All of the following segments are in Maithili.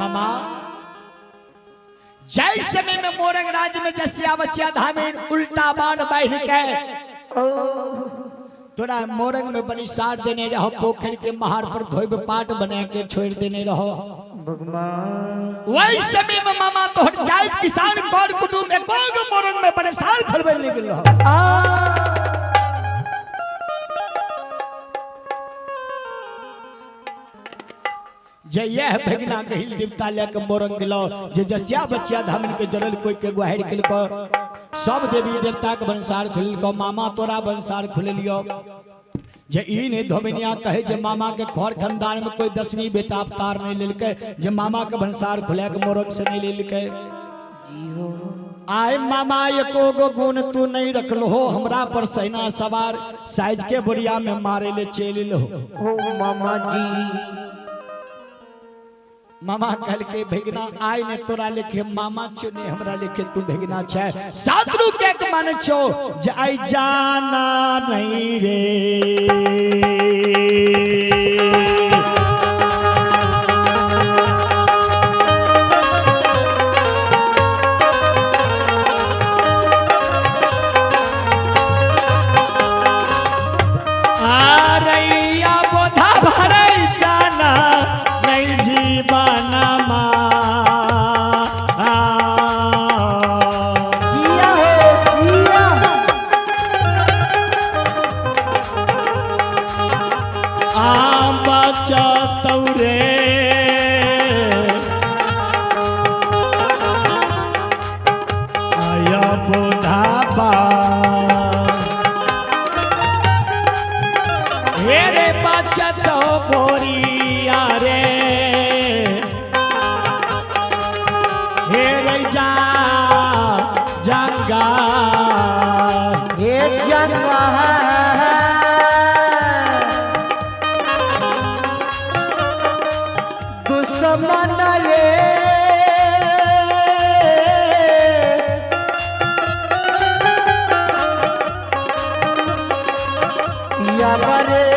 मामा जय समय में मोरंग राज्य में जसिया बचिया धामीन उल्टा बाण बाढ़ के तोरा मोरंग में बनिसार देने रहो, पोखर के महार पर धोब पाट बना के छोड़ देने रहो। भगवान वही समय में मामा तोहर जाइत किसान कर कुटुंब एको गो मोरंग में बनिसार खोलबे नहीं गेल रहो। जे यह भगना गहिल देवता लेके मोरंग गेलो, जे जसिया बचिया धामिन के जरल कोई के गुहार केलको, सब देवी देवता के वंशार खुललको, मामा तोरा वंशार खुललियो। जे ई नहीं धोबिनिया कहे जे मामा के घर खानदान में कोई 10वीं बेटा अवतार नहीं लेलके, जे मामा के वंशार खुला के मोरंग से नहीं लेलके। आय मामा एको गो गुण तू नहीं रखलो हो, हमरा पर सेना सवार साइज के बोरिया में मारे ले चल लो। ओ मामा जी। मामा कहल के भेगना आय ने तोरा लेखे मामा चुने, हमरा लेखे तू भेगना छै। सातरू के एक मन छो जे आई जाना नहीं रे। आरैया बोधा भरै जाना नहीं जीवन मा। जिया हो जिया। आ बचतौ रे आया बोधा बा। हे रे बचत बोरिया रे, हे रे जा जंगा। हे जंगा दुश्मन रे, या बरे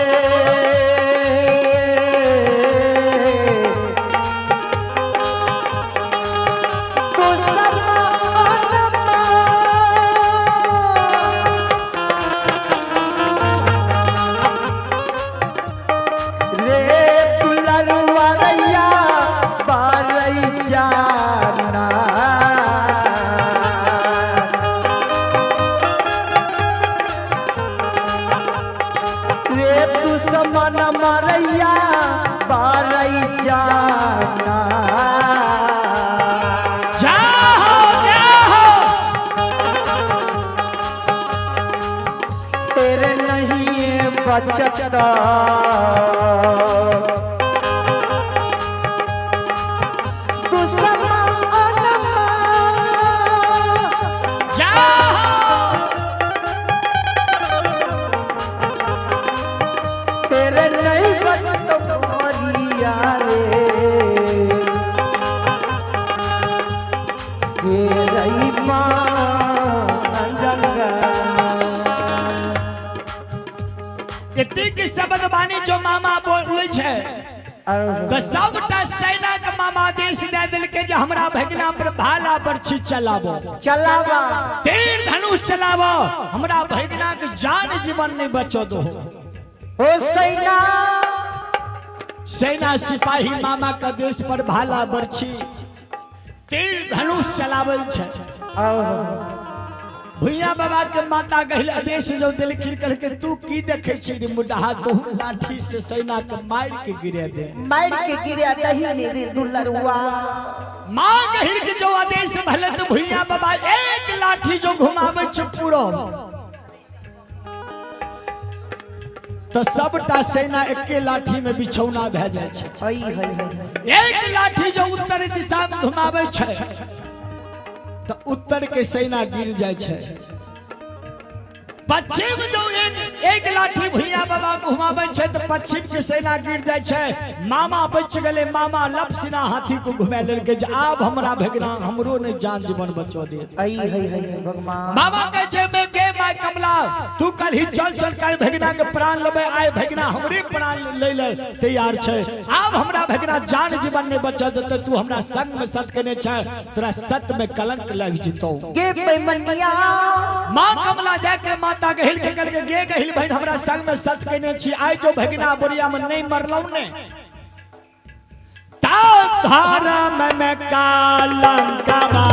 दुश्मन रे दुलरुआ रैया बारई जाना। रे दुश्मन मरैया बारई जाना। जाहो जाहो। तेरे नहीं बचत दुश्मन जाहो। तेरे नहीं बचत मोरिया रे, ये रही माँ जंगा। एतेक शब्द बानी जो मामा बोलै छै तऽ सबटा सेना के मामा आदेश दे देलकै जे हमरा भगना पर भाला बरछी चलाबो, चलावा, तीर धनुष चलाबो, हमरा भगना के जान जीवन नहीं बचो दो। ओ सेना। सेना सिपाही मामा के देश पर भाला बरछी तीर धनुष चलाबै छै। भुइया बाबा के माता कहल आदेश जो देलखिन, कहलकै तू की देखे छी रे मुडहा, तू लाठी से सेना के मार के गिरे दे। मार के गिरे दही में रे दुलरुआ। माँ कहिल के जो आदेश भले तो भुइया बाबा एक लाठी जो घुमावे छै पूरा तो सबटा सेना एके लाठी में बिछौना भए जाइ छै। हई हई हई। एक लाठी जो उत्तर दिशा में घुमावे छै तो उत्तर के सेना गिर जाइ छै। पश्चिम जो एक एक लाठी भुइया बाबा घुमाबै छै तऽ पश्चिम के सेना गिर जाइ छै। मामा बचि गेलै। मामा लपसिना हाथी को घुमा लेलकै जे आब हमरा भगना हमरो नहि जान जीवन बचो देत। आई है है भगवान। मामा कहै छै मे गे my Kamla, तू कल ही चल चल काल्हि भगना के प्राण लेबै, आइ भगना हमरे प्राण लै ले तैयार छै। आब हमरा भगना जान जीवन नहि बचल देतै। तू हमरा संग में सत केने छै, तोरा सत में कलंक लग जितौ। गे बेमनिया। माँ कमला जाके माता गहिल के कहलकै गे गहिल बहिन, हमरा संग में सत केने छी, आइ जो भगना बोरिया में नहीं मरलौ ने ता धर्म में कलंकवा।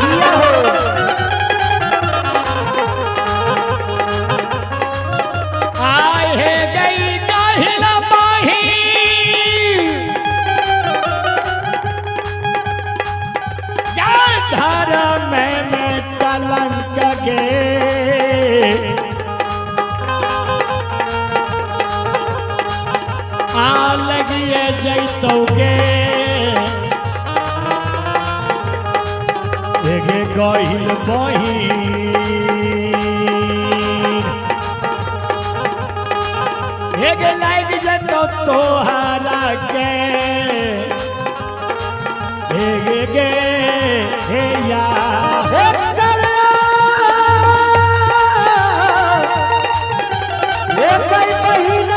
जिया हो। आए हे गई गहिल बहिन धर्म में कलंक गे आ लगिए जैतौ गे एगे गहिल बहिन एगे लागि जैतौ तोहरा के एगे गे हे या। हे करुणा, हे कई बहिना।